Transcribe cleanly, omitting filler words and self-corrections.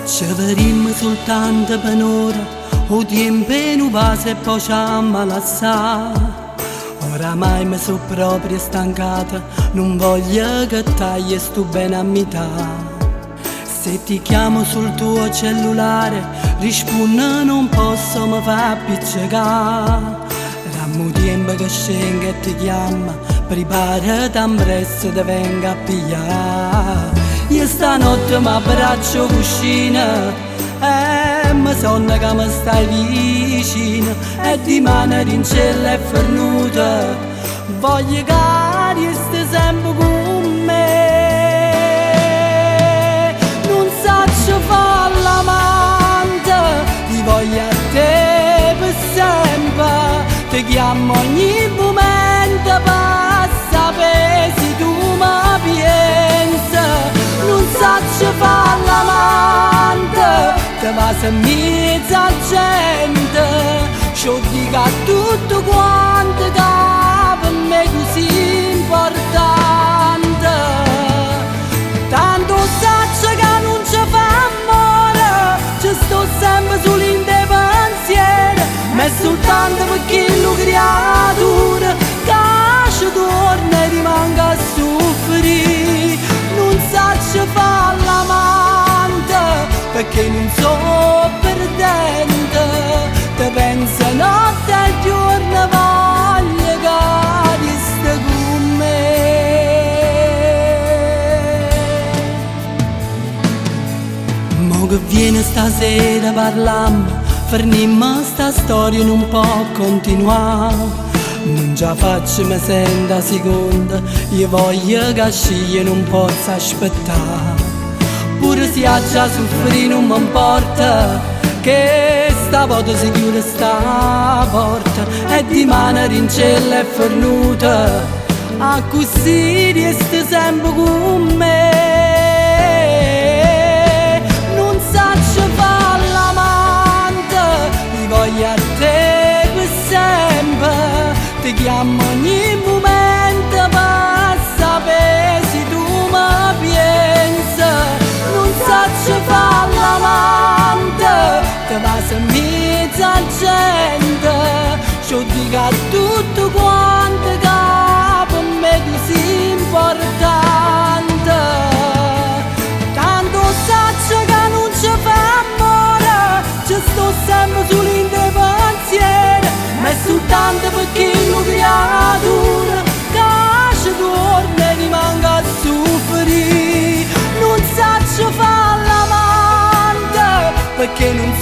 Ce vedimmo soltanto pe n'ora, 'o tiempo 'e nu vaso e po' c'amma lassà. Oramai mi so proprio stancata, nun voglio che tagli sto bene a metà. Se ti chiamo sul tuo cellulare, rispondi non posso, mi fa appiccicare. Dammo tiempo che scendo e ti chiamo, preparati ampresso te vengo a pigliare. Io stanotte mi abbraccio cuscino e mi sonno che mi stai vicino e dimane rincella è fernuta. Voglio che resti sempre con me. Non saccio fare l'amante, ti voglio a te per sempre. Ti chiamo ogni momento per sapere se tu mi pensi. Non saccio fare l'amante, ti vas in mezzo a gente. Ci dico a tutto quanto che per me tu sei importante. Tanto saccio che non ci fa amore, ci sto sempre solo in dei pensieri, ma è soltanto perché lo creatura che ci torna e rimanga a soffrire. Non saccio fare l'amante, perché non so perdente, te penso notte e giorno voglio che resti con me. Mo che viene stasera parlammo, fernimmo sta storia non può continuare. Non ce la faccio, mi sento a seconda, io voglio che scegli non posso aspettare. Pure se ha già soffrito non mi importa, che stavolta si chiude sta porta e dimane rincella è fernuta. A così resti sempre con me. Non saccio fare l'amante, ti voglio a te per sempre. Ti chiamo ogni momento per sapere se tu mi pensi. Non saccio fare l'amante, ti vas in mezzo a gente. Ci dico a tutto quanto che per me tu sei importante. Tanto saccio che non ci fa amore, ci sto sempre solo in dei pensieri, ma è soltanto perché lo creatura che ci torna e rimanga a soffrire. Non saccio fare l'amante, perché non